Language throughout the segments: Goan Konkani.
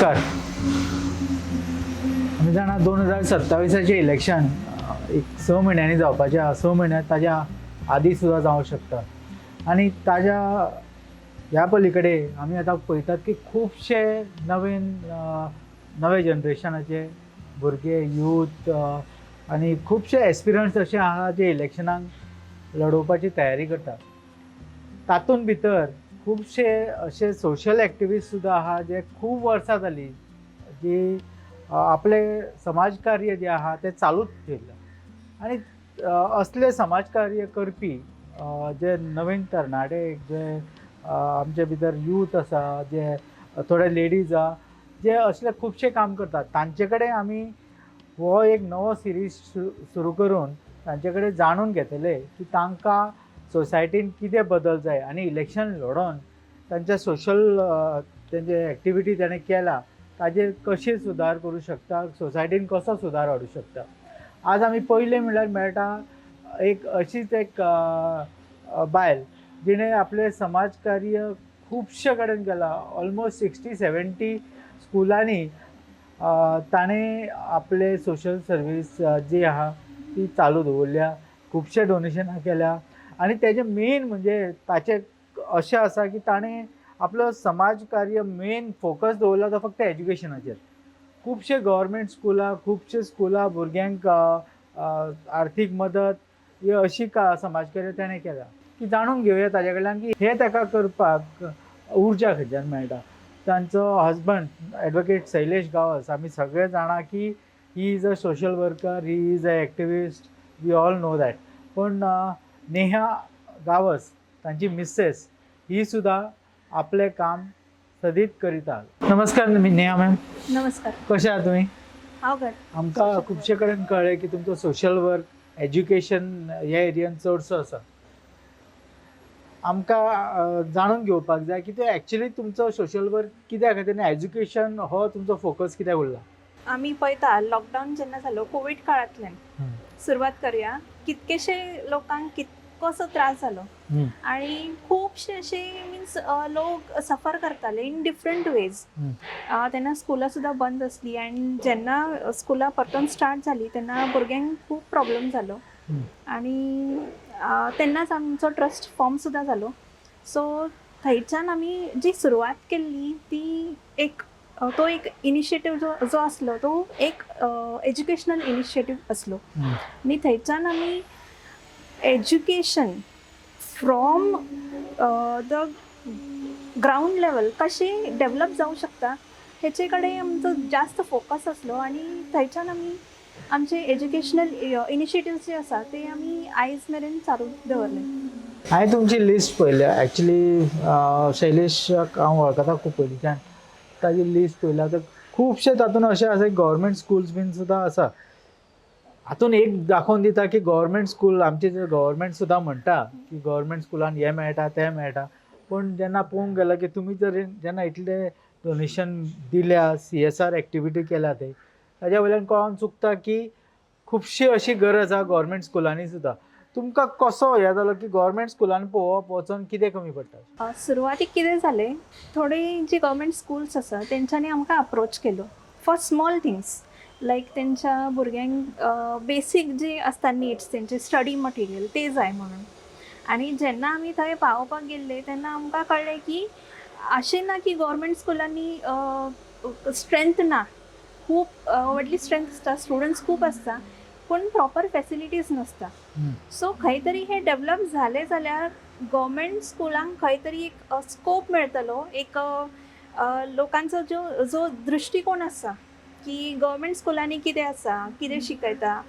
नमस्कार. आमी जाणा, 2027आचें इलेक्शन एक 6 म्हयन्यांनी जावपाचें आहा. 6 म्हयन्यां ताज्या आदी सुद्दां जावंक शकता आनी ताज्या ह्या पलीकडे आमी आतां पळयतात की खुबशे नवीन नवे जनरेशनाचे भुरगे, यूथ आनी खुबशे एस्पिरंट्स अशे आहा जे इलेक्शनाक लडोवपाची तयारी करतात. तातूंत भितर खुबशे अशे सोशल एक्टिविस्ट सुद्दां आहा जे खूब वर्सां जालीं जी आपलें समाजकार्य जें आहा तें चालूच ठेयलां आनी असले समाजकार्य करपी जे नवीन तरणाटे, जे आमचे भितर यूथ आसा, जे थोडे लेडीज आहा, जे असले खुबशे काम करतात, तांचे कडेन आमी हो एक नवो सिरीज सुरू करून तांचे कडेन जाणून घेतले की तांकां सोसायटीन कितें बदल जाय आनी इलेक्शन लडोन तांच्या सोशल तेंचे एक्टिविटी ताणें केला ताजेर कशें सुदार करूं शकता, सोसायटीन कसो सुदार हाडूं शकता. आज आमी पयलें म्हणल्यार मेळटा एक अशीच एक बायल जिणें आपलें समाज कार्य खुबशे कडेन केलां. ऑलमोस्ट 60-70 स्कुलांनी ताणें आपलें सोशल सर्वीस जी आहा ती चालू दवरल्या, खुबशे डोनेशनां केल्या आनी तेजें मेन म्हणजे ताचें अशें आसा की ताणें आपलो समाज कार्य मेन फोकस दवरला तो फक्त एज्युकेशनाचेर. खुबशे गव्हर्मेंट स्कुलां, खुबशे स्कुलां भुरग्यांक आर्थीक मदत ही अशी का समाजकार्य ताणें केलां की जाणून घेवया ताजे कडल्यान की हें ताका करपाक उर्जा खंयच्यान मेळटा. तांचो हजबंड एडवोकेट शैलेश गांवस, आमी सगळे जाणा की he is a social worker, he is a activist, we all know that. पूण नेहा गांवस, तांची मिसेस, ही सुद्दां आपलें काम सदीत करीत. नमस्कार नेहा मॅम. नमस्कार. कशे आहात तुमी? हांव घट. आमकां खुबशे कडेन कळ्ळें की तुमचो सोशल वर्क, एज्युकेशन ह्या एरियान चडसो आसा. आमकां जाणून घेवपाक जाय की ते एक्चुली तुमचो सोशल वर्क कित्या खातीर आनी एज्युकेशन हो तुमचो फोकस कित्याक उरला? आमी पळयता, लॉकडावन जेन्ना जालो, कोवीड काळांतल्यान सुरवात करूया, कितकेशे लोकांक कितकोसो त्रास जालो आणि खुबशे अशे मिन्स लोक सफर करताले इन डिफरंट वेज. तेन्ना स्कुलां सुद्दां बंद आसली आनी जेन्ना स्कुलां परतून स्टार्ट जाली तेन्ना भुरग्यांक खूब प्रॉब्लम जालो आणि तेन्नाच आमचो ट्रस्ट फॉर्म सुद्दां जालो. सो थंयच्यान आमी जी सुरवात केल्ली ती एक तो एक इनिशिएटीव जो जो आसलो तो एक एज्युकेशनल इनिशिएटीव आसलो आनी थंयच्यान आमी education from the ground level कशें डेवलप जावं शकता हेचे कडेन आमचो जास्त फोकस आसलो आनी थंयच्यान आमी आमचे एज्युकेशनल इनिशिएटिव्स जे आसा ते आमी आयज मेरेन चालू दवरले. हांवें तुमची लिस्ट पळयल्या. एक्चुली शैलेशाक हांव वळखता खूब पयलींच्यान. ताजी लिस्ट पळयल्या तर खुबशे तातूंत अशें आसा, गव्हर्मेंट स्कुल्स बीन सुद्दां आसा. हातून एक दाखोवन दिता की गव्हर्मेंट स्कूल, आमचे जे गव्हर्मेंट सुद्दां म्हणटा की गव्हर्मेंट स्कुलान हें मेळटा, तें मेळटा, पूण जेन्ना पळोवंक गेलो की तुमी जर जेन्ना इतले डोनेशन दिल्या, सीएसआर एक्टिविटी केल्या, ते ताज्या वयल्यान कळोन चुकता की खुबशी अशी गरज आहा गव्हर्मेंट स्कुलांनी सुद्दां. तुमकां कसो हें जालो की गव्हर्मेंट स्कुलान पळोवप वचोन कितें कमी पडटा? सुरवातीक कितें जालें, थोडी जी गव्हर्मेंट स्कुल्स आसा तेंच्यांनी आमकां अप्रोच केलो फॉर स्मॉल थिंग्स, लायक तेंच्या भुरग्यांक बेसीक जी आसता निड्स, तेंचे स्टडी मटेरियल ते जाय म्हणून. आनी जेन्ना आमी थंय पावोवपाक गेल्ले तेन्ना आमकां कळ्ळें की अशें ना की गव्हर्मेंट स्कुलांनी स्ट्रेंथ ना. खूब व्हडली स्ट्रेंथ आसता, स्टुडंट्स खूब आसता, पूण प्रॉपर फेसिलिटीज नासता. सो खंय तरी हे डेवलप जालें जाल्यार गव्हर्मेंट स्कुलांक खंय तरी एक स्कोप मेळटलो, एक लोकांचो जो जो दृश्टिकोण आसा की गव्हर्मेंट स्कुलांनी कितें आसा, कितें शिकयता.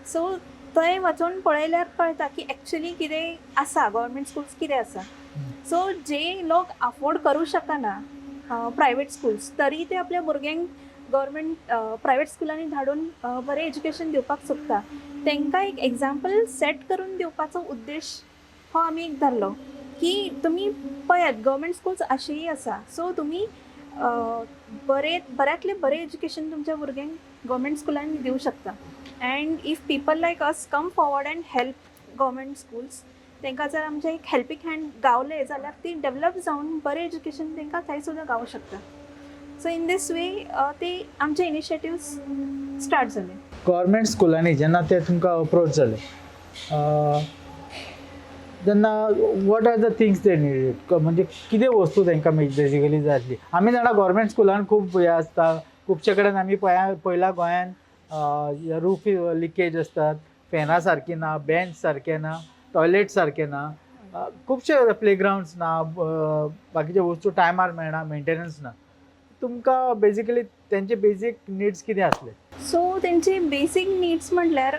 सो थंय वचून पळयल्यार कळटा की एक्चुली कितें आसा, गव्हर्मेंट स्कुल्स कितें आसा. सो जे लोक अफोर्ड करूं शकना प्रायवेट स्कुल्स, तरी ते आपल्या भुरग्यांक गव्हर्मेंट प्रायवेट स्कुलांनी धाडून बरें एज्युकेशन दिवपाक सोदता. तांकां एक एग्जाम्पल सेट करून दिवपाचो उद्देश हो आमी एक धरलो की तुमी पळयात, गव्हर्मेंट स्कुल्स अशेंय आसा. सो तुमी बरें, बऱ्यांतलें बरें एज्युकेशन तुमच्या भुरग्यांक गव्हर्मेंट स्कुलांनी दिवं शकता and if people like us come forward and help government schools, तांकां जर आमचें एक हेल्पींग हँड गावलें जाल्यार ती डेवलप जावन बरें एज्युकेशन तांकां थंय सुद्दां गावूं शकता. सो इन दीस वे ते आमचे इनिशिएटिव्स स्टार्ट जाले. गव्हर्मेंट स्कुलांनी जेन्ना ते तुमकां अप्रोच जाले तेन्ना what are the things they needed? म्हणजे कितें वस्तू तांकां बेजिकली जाय आसली? आमी जाणा गव्हर्मेंट स्कुलान खूब हें आसता, खुबशे कडेन आमी पळयला गोंयान रूफ लिकेज आसतात, फॅनां सारकीं ना, बेंच सारकें ना, टॉयलेट सारकें ना, खुबशे प्लेग्रावंड्स ना, बाकीचे वस्तू टायमार मेळना, मेंटेनन्स ना. तुमकां बेजिकली तेंचे बेजीक निड्स कितें आसले? सो तेंचे बेसीक निड्स म्हटल्यार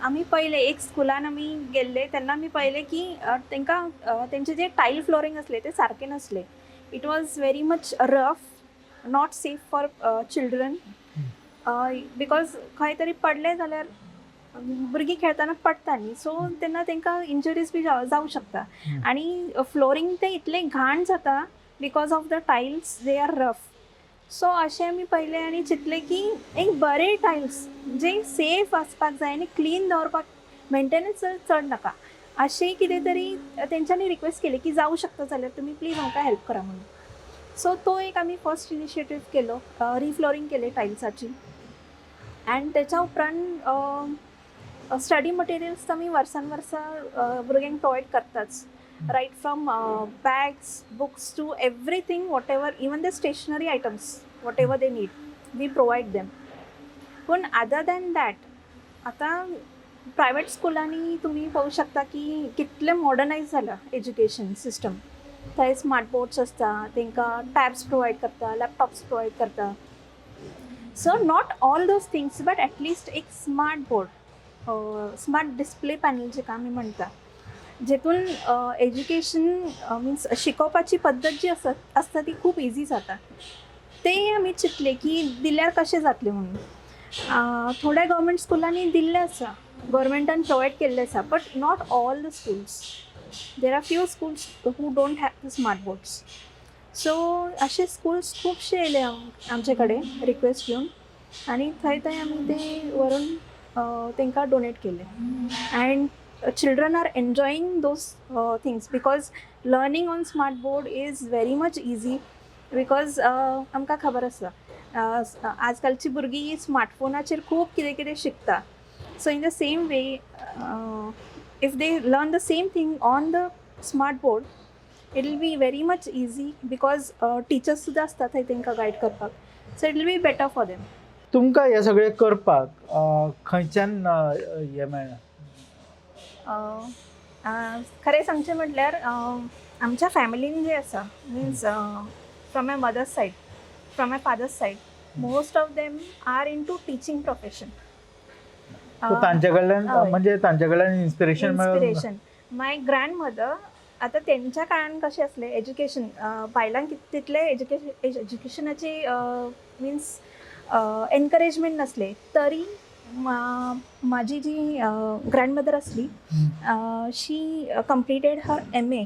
आमी पयले एक स्कुलान आमी गेल्ले तेन्ना आमी पळयलें की तांकां तेंचे जे टायल फ्लोरींग आसले ते सारके नासले. It was very much rough, not safe for children, because खंय तरी पडले जाल्यार भुरगीं खेळटना पडटा न्ही, सो तेन्ना तांकां इंजरीज बी जावं शकता. आनी फ्लोरींग तें इतलें घाण जाता because of the tiles, they are rough. So अशें आमी पळयलें आनी चिंतलें की एक बरे टायल्स जे सेफ आसपाक जाय आनी क्लीन दवरपाक, मेंटेनन्स चड नाका, अशें कितें तरी तेंच्यांनी रिक्वेस्ट केली की जावं शकता जाल्यार तुमी प्लीज आमकां हेल्प करा म्हणून. सो तो एक आमी फर्स्ट इनिशिएटीव केलो, रिफ्लोरींग केलें टायल्साची. अँड तेच्या उपरांत स्टडी मटेरियल्स आमी वर्सान वर्सां भुरग्यांक प्रोवायड करताच, right from bags, books to everything, whatever, even the stationery items, whatever they need, we provide them. पूण अदर दॅन that आतां प्रायवेट स्कुलांनी तुमी पळोवंक शकता की कितलें मॉडर्नायज जालां एज्युकेशन सिस्टम. थंय स्मार्ट बोर्ड्स आसता, तांकां टॅब्स प्रोवायड करता, लॅपटॉप्स प्रोवायड करता. So not all those things, but at least एक smart board, smart display panel जेका आमी म्हणटा, जेतून एज्युकेशन मिन्स शिकोवपाची पद्दत जी आसा आसता ती खूब इजी जाता. ते आमी चिंतलें की दिल्यार कशें जातलें म्हणून. थोड्या गव्हर्मेंट स्कुलांनी दिल्लें आसा, गव्हर्मेंटान प्रोवायड केल्लें आसा, but not all the schools. There are few schools who don't have the smart boards. So अशे स्कुल्स खुबशे येयले आमचे कडेन रिक्वेस्ट घेवन आनी थंय थंय आमी ते व्हरून तांकां डोनेट केले, and children are enjoying those things because learning on smart board is very much easy, because आमकां खबर आसा, आजकालची भुरगीं स्मार्टफोनाचेर खूब कितें कितें शिकता. So in the same way, if they learn the same thing on the smart board, it will be very much easy because teachers सुद्दां आसता थंय तांकां गायड करपाक. So it will be better for them. तुमकां हें सगळें करपाक खंयच्यान हें मेळ्ळें? खरें सांगचें म्हटल्यार आमच्या फॅमिलीन जे आसा, means from my mother's side, from my father's side, most of them are into teaching profession. So तांचे कडल्यान हय. म्हणजे तांचे कडल्यान इन्स्पिरेशन मेळ्ळें? इन्स्पिरेशन. माय ग्रँड मदर, आतां तेंच्या काळान कशें आसलें एज्युकेशन, बायलांक तितलें एज्युकेशनाची मिन्स एनकरेजमेंट नासलें, तरी म्हाजी जी ग्रँड मदर आसली, she completed her MA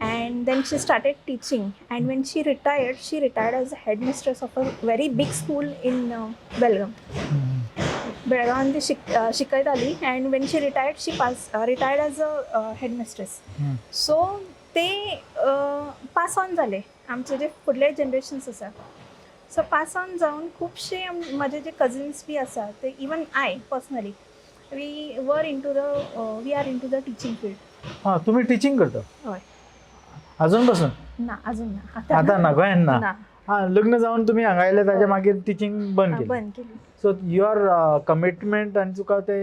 and then she started teaching, and when she retired, she retired as a headmistress of a very big school in Belgaum. बेळगांवान ती शिकयताली and when she retired, she pass retired as a headmistress. So ते पास ऑन जाले आमचे जे फुडले जनरेशन्स आसा. सो पास ऑन जावन खुबशे म्हजे जे कजिन्स बी आसा ते, even I personally, we are into the teaching field. हां, तुमी टिचींग करता? हय. अजून पासून? ना, अजून ना. आतां ना, गोंयान ना? ना. हां, लग्न जावन तुमी हांगा आयले ताच्या हय. मागीर टिचींग बंद केलें? बंद केली. सो your commitment आनी तुका ते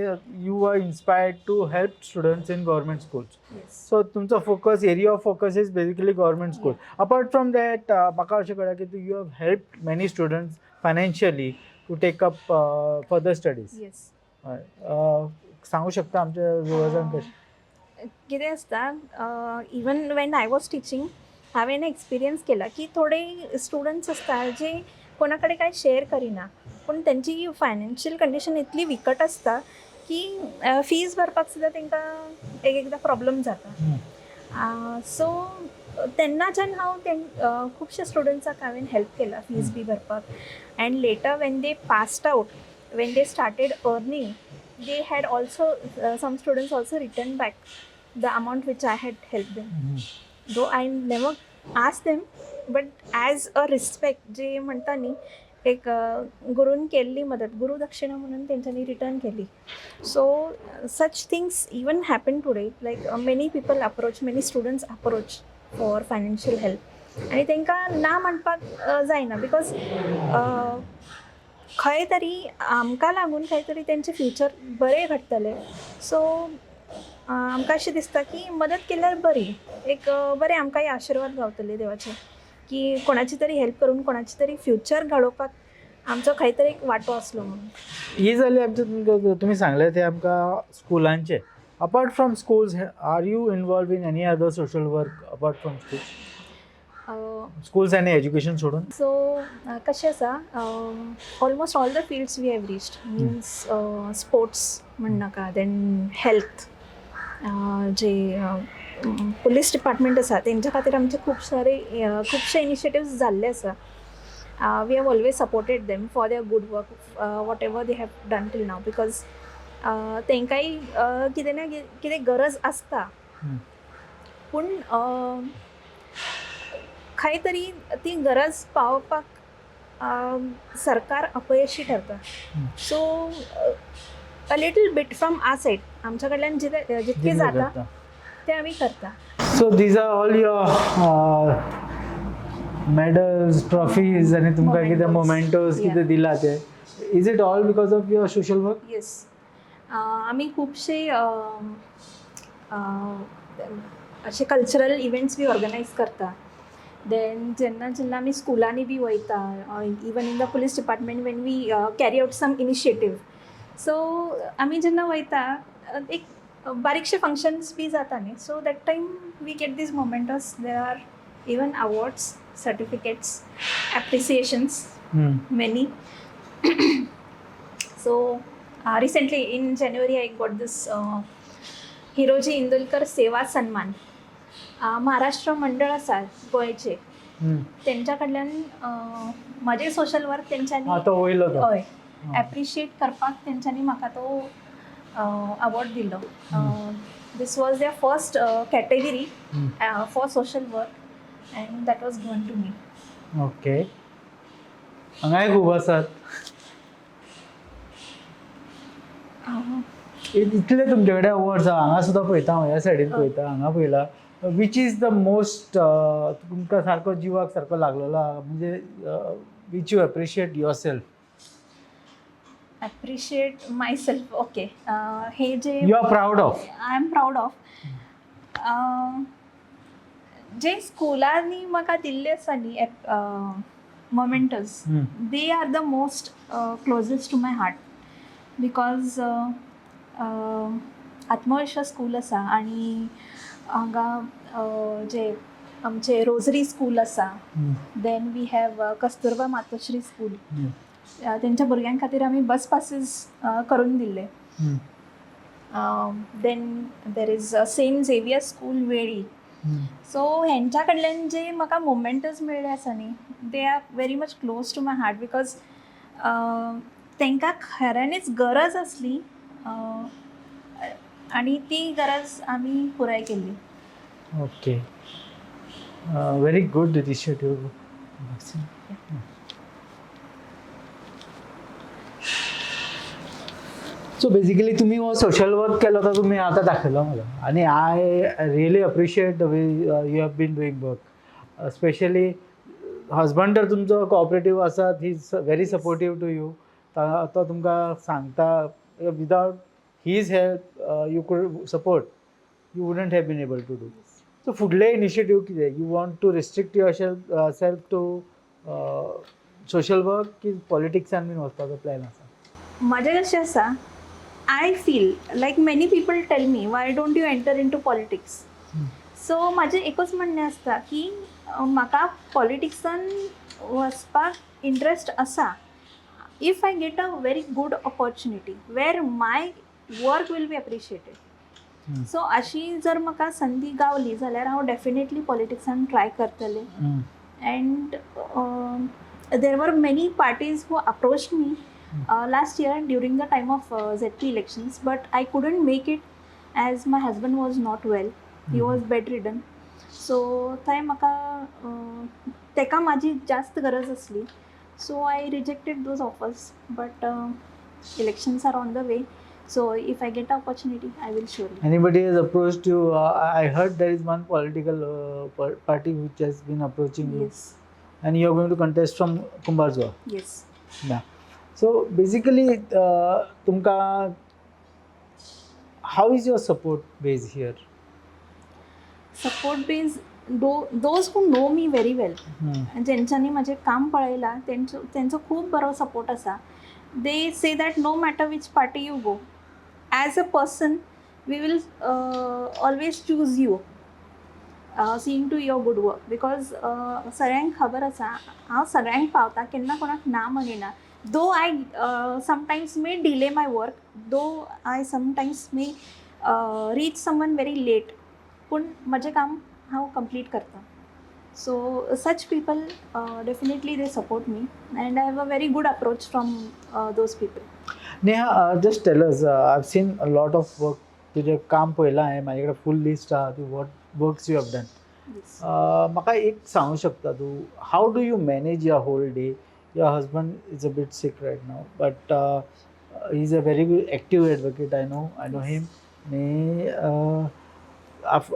you are inspired to help students in government schools. Yes. So तुमचो focus, area of focus is basically government school. Apart from that, म्हाका अशें कळ्ळें की you have help many students financially to take up further studies. Yes. सांगू शकता आमच्या व्युवर्सांक कशें? कितें आसता, even when I was teaching, हांवें एक्सपिरियन्स केला की थोडे स्टुडंट्स आसता जे कोणा कडेन कांय शेअर करिना, पूण तेंची फायनान्शियल कंडिशन इतली विकट आसता की फीज भरपाक सुद्दां तांकां एक एकदां प्रॉब्लम जाता. सो तेन्नाच्यान हांव खुबश्या स्टुडंट्साक हांवें हेल्प केला फीज बी भरपाक, and later when they passed out, when they started earning, they had also, some students also return back the amount which I had helped them. Though I never asked them. But as a respect जे म्हणटा न्ही, एक गुरून केल्ली मदत गुरुदक्षिणा म्हणून तेंच्यांनी रिटर्न केली. So such things even happen today, like many people approach, many students approach for financial help आनी तांकां ना म्हणपाक जायना, because खंय तरी आमकां लागून खंय तरी तेंचें फ्युचर बरें घडटलें. सो आमकां अशें दिसता की मदत केल्यार बरी, एक बरें आमकांय आशिर्वाद गावतले देवाचे की कोणाची तरी हेल्प करून कोणाची तरी फ्युचर घडोवपाक आमचो खंय तरी एक वांटो आसलो म्हणून. ही जाली आमचे, तुमी सांगलें तें आमकां स्कुलांचें. Apart from schools, are you involve in any other social work apart from school, schools आनी एज्युकेशन सोडून? सो कशें आसा, almost all the fields we have reached, means sports म्हणनाका, then health, J police department आसा तेंच्या खातीर आमचे खूब सारे खुबशे इनिशिएटिव्स जाल्ले आसा. We have always supported them for their good work, whatever they have done till now, because तांकांय कितें ना कितें गरज आसता, पूण खंय तरी ती गरज पावोवपाक सरकार अपयशी ठरता. So a little bit from our side, आमच्या कडल्यान जितकें जितकें जाता तें आमी करता. So these are all your medals, trophies आनी तुमकां कितें Mementos. मोमेंटोज कितें दिला ते, is it all because of your social work? Yes, आमी खुबशे अशे कल्चरल इवेंट्स बी ऑर्गनायज करता. देन जेन्ना जेन्ना आमी स्कुलांनी बी वयता, even in the police department when we carry out some initiative, so आमी जेन्ना वयता एक बारीकशे फंक्शन्स बी जाता न्ही, so that time we get these mementos. There are even awards, certificates, appreciations, many. So recently in January I got this Hiroji Indulkar सेवा सन्मान. महाराष्ट्र मंडळ आसा गोंयचे, तेंच्या कडल्यान म्हजें सोशल वर्क तेंच्यांनी आं, तो वयलो तो. हय, एप्रिशिएट करपाक तेंच्यांनी म्हाका तो अवॉर्ड दिलो. This was their first category for social work and that was given to me. Okay, हांगाय खूब आसात. इतले तुमचे कडेन अवॉर्ड्स आहा. हांगा सुद्दां पळयता हांव, ह्या सायडीन पळयता, हांगा पळयला. Which is the most तुमकां सारको जिवाक सारको लागलेलो आहा, म्हणजे which you appreciate yourself? Appreciate myself, okay, hey J you are proud of. I am proud of जे स्कुलांनी म्हाका दिल्ले आसा न्ही mementos, they are the most closest to my heart, because आत्मविश्वास स्कूल आसा आनी हांगा जे आमचे रोजरी स्कूल आसा, then we have Kasturba Matoshri school, तेंच्या भुरग्यां खातीर आमी बस पासीस करून दिल्ले. Then there is Saint Xavier School, Veli. So हेंच्या कडल्यान जे म्हाका मोमेंटस मेळ्ळे आसा न्ही, they are very much close to my heart, because तांकां खऱ्यांनीच गरज आसली आनी ती गरज आमी पुराय केल्ली. Okay, very good initiative. So basically तुम्ही हो सोशल वर्क केलो तो तुम्ही आतां दाखयलो म्हाका आनी I really appreciate the way you have been doing work, specially husband तर तुमचो कॉपरेटीव आसा, he is very supportive to you. तो तुमकां सांगता, without his help you could support, you wouldn't have been able to do. So फुडले इनिशिएटीव कितें? You want to restrict yourself to social work की पॉलिटिक्सान बीन वचपाचो प्लॅन आसा? म्हजें कशें आसा, I feel like many people tell me, why don't you enter into politics? So म्हाजें एकूच म्हणणें आसता की म्हाका पॉलिटिक्सान वचपाक इंट्रस्ट आसा if I get a very good opportunity where my work will be appreciated. So अशी जर म्हाका संदी गावली जाल्यार हांव डेफिनेटली पॉलिटिक्सान ट्राय करतलें. And there were many parties who approached me last year during the time of ZP elections, but I couldn't make it as my husband was not well. He was bedridden. So थंय म्हाका ताका म्हाजी जास्त गरज आसली. So I rejected those offers, but elections are on the way, so if I get opportunity I will surely. Anybody has approached you? I heard there is one political party which has been approaching you, yes and you are going to contest from Kumbharjua. Yes. Yeah. So basically, तुमकां how is your support base here? Support base, those who know me very well, जेंच्यांनी म्हाजें काम पळयलां, तेंचो तेंचो खूब बरो सपोर्ट आसा. They say that no matter which party you go, as a person we will always choose you, seeing to your good work, because सगळ्यांक खबर आसा हांव सगळ्यांक पावता, केन्ना कोणाक ना म्हणिना. Though I sometimes may delay my work, though I sometimes may reach someone very late, पूण म्हजें काम हांव कंप्लीट करता. So such people, definitely they support me and I have a very good approach from those people. Neha, just tell us, I've seen a lot of work. तुजें काम पळयलां हांवें, म्हाजे कडेन फूल लिस्ट आहा ती, what works you have done. Yes. म्हाका एक सांगू शकता तूं, how do you manage your whole day? Your husband is a bit sick right now, but he is a very good active advocate. I know him. आनी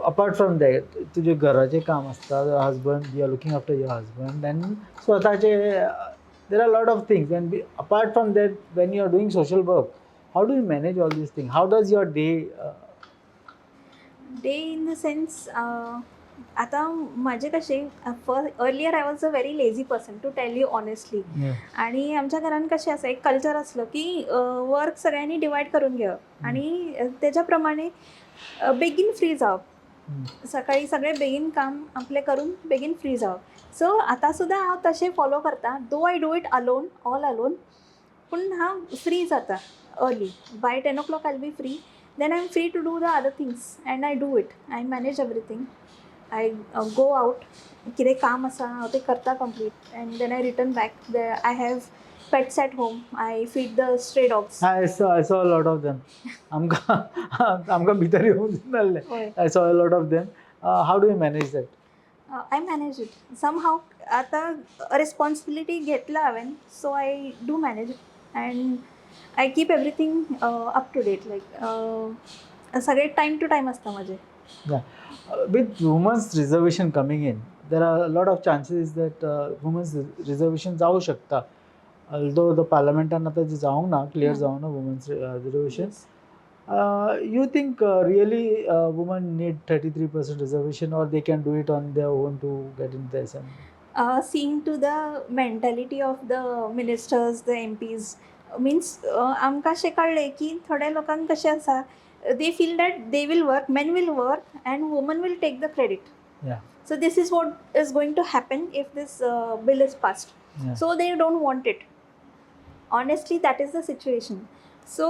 अपार्ट फ्रॉम that तुजें घराचें काम आसता, husband, you are looking after your husband, and स्वताचे, there are lot of things, and apart from that, when you are doing social work, how do you manage all these thing? How does your day? Day in the sense, आतां म्हाजें कशें, earlier I was a very lazy person, to tell you honestly. आणि आमच्या घरान कशें आसा, एक कल्चर आसलो की वर्क सगळ्यांनी डिवायड करून घेवप आणि तेज्या प्रमाणे बेगीन फ्री जावप, सकाळी सगळे बेगीन काम आपलें करून बेगीन फ्री जावप. सो आतां सुद्दां हांव तशें फॉलो करता, though I do it alone, all alone, पूण हांव फ्री जाता early. By 10 o'clock I'll be free. Then I am free to do the other things, and I do it. I manage everything. I go out, कितें काम आसा हांव तें करता complete, and then I return back. I have pets at home. I feed the stray dogs. I saw a lot of them. आमकां आमकां भितर येवंक दिनासले. हय. I saw a lot of them. How do you manage that? I manage it somehow. आतां रिस्पॉन्सिबिलिटी घेतला हांवें, so I do manage it and I keep everything up to date, like सगळे टायम टू टायम आसता म्हाजें. With women's reservation coming in, there are a lot of chances that women's reservation जावं शकता. Although the parliamentan आतां जे जावंक ना, क्लियर जावंक ना women's reservation. You think really women need 33% reservation, or they can do it on their own to get in the assembly? Seeing to the mentality of the ministers, the MPs, means आमकां अशें कळ्ळें की थोड्या लोकांक कशें आसा, they feel that they will work, men will work and women will take the credit. So this is what is going to happen if this bill is passed. So they don't want it. Honestly, that is the situation. So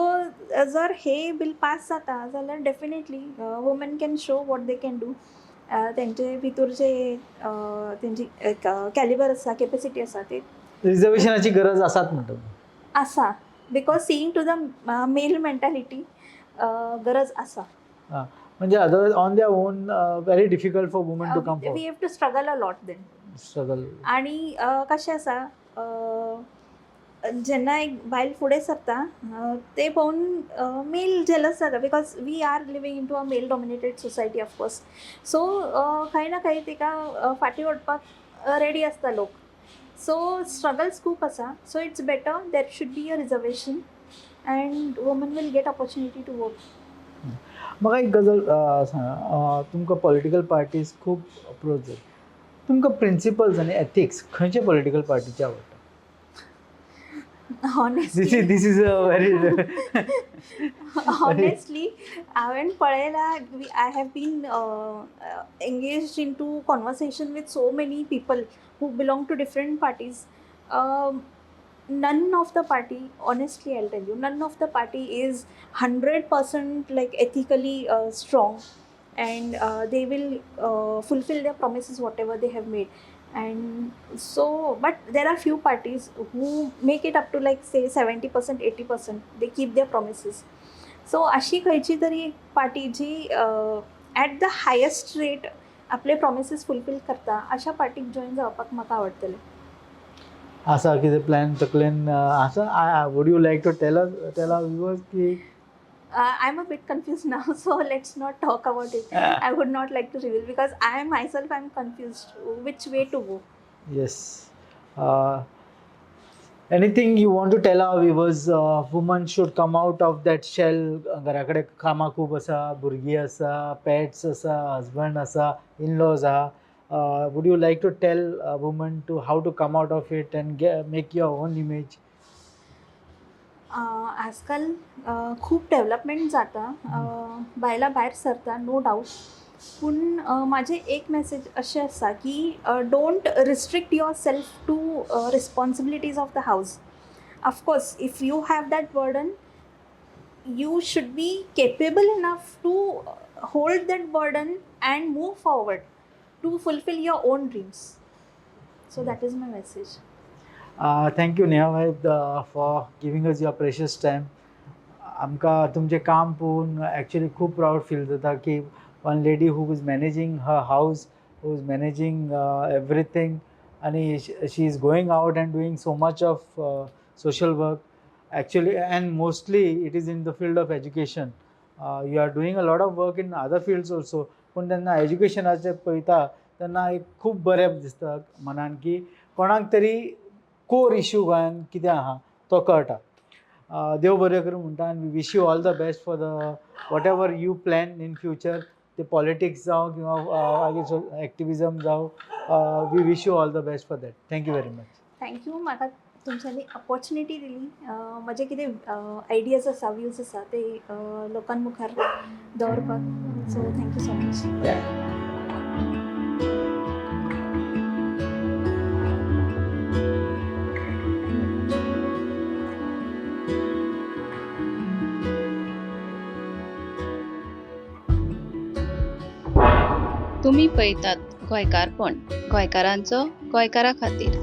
जर हे बिल पास जाता जाल्यार definitely women can show what they can do. तेंचे भितूर जे तेंची कॅलिबर आसा, कॅपेसिटी आसा ते. रिझर्वेशनाची गरज आसात म्हणटा. आसा, because seeing to the male mentality, गरज आसा. म्हणजे otherwise on their own, very difficult for women to come. We have to struggle a lot then. Struggle. आणि कशें आसा, जेन्ना एक बायल फुडें सरता, तें पळोवन मेल जेलस जाता, because we are living into a male dominated society, of course. So खंय ना खंय तिका फाटीं ओडपाक रेडी आसता लोक. सो स्ट्रगल्स खूब आसा. So it's better there should be a reservation and women will get opportunity to work. म्हाका एक गजाल सांगा, तुमकां पॉलिटिकल पार्टीज खूब अप्रोच जाता, तुमकां प्रिंसिपल्स आनी एथिक्स खंयचे पॉलिटिकल पार्टीचे आवडटा? This honestly, is this is a very honestly, हांवें पळयलां, I have been engaged into conversation with so many people who belong to different parties. None of the party, honestly I'll tell you, none of the party is 100% like ethically strong and they will fulfill their promises, whatever they have made. And so, but there are few parties who make it up to, like, say 70%, 80%. They keep their promises. So अशी खंयची तरी एक party ji at the highest rate आपले प्रॉमिसीस फुलफील करता अशा पार्टीक जॉयन जावपाक म्हाका आवडटलें. आसा कितें प्लॅन तकलेन आसा? Would you like to tell our viewers की? I am a bit confused now, so let's not talk about it. I would not like to reveal because I myself am confused which way to go. Yes. Anything you want to tell our viewers? Women should come out of that shell. घरा कडेन कामां खूब आसा, भुरगीं आसा, पेट्स आसा, हजबंड आसा, इनलॉज आहा. Would you like to tell women to how to come out of it and make your own image? आजकाल खूब डेवलपमेंट जाता, बायलां भायर सरता, नो डावट. पूण म्हाजें एक मॅसेज अशें आसा की don't restrict yourself to responsibilities of the house. Of course, if you have that burden, you should be capable enough to hold that burden and move forward to fulfill your own dreams. So that is my message. Thank you Neha भाई for giving us your precious time. आमकां तुमचें काम पळोवन एक्चुली खूब प्रावड फील जाता की one lady who is managing her house, who is managing everything, आनी she is going out and doing so much of social work actually, and mostly it is in the field of education. You are doing a lot of work in other fields also, पूण तेन्ना एज्युकेशनाचें पळयता तेन्ना एक खूब बरें दिसता मनान की कोणाक तरी कोर इश्यू गोंयान कितें आहा तो कळटा. देव बरें करूं म्हणटा आनी wish you all the best for the whatever you plan in future. ते पॉलिटिक्स जावं किंवा मागीर एक्टिविजम जावं, we wish you all the best for that. Thank you very much. Thank you, म्हाका तुमच्यांनी ऑपॉर्च्युनिटी दिली म्हजे कितें आयडियाज आसा, व्यूज आसा ते लोकां मुखार दवरपाक. So thank you so much. तुमी पळयतात गोंयकारपण, गोंयकारांचो गोंयकारा खातीर.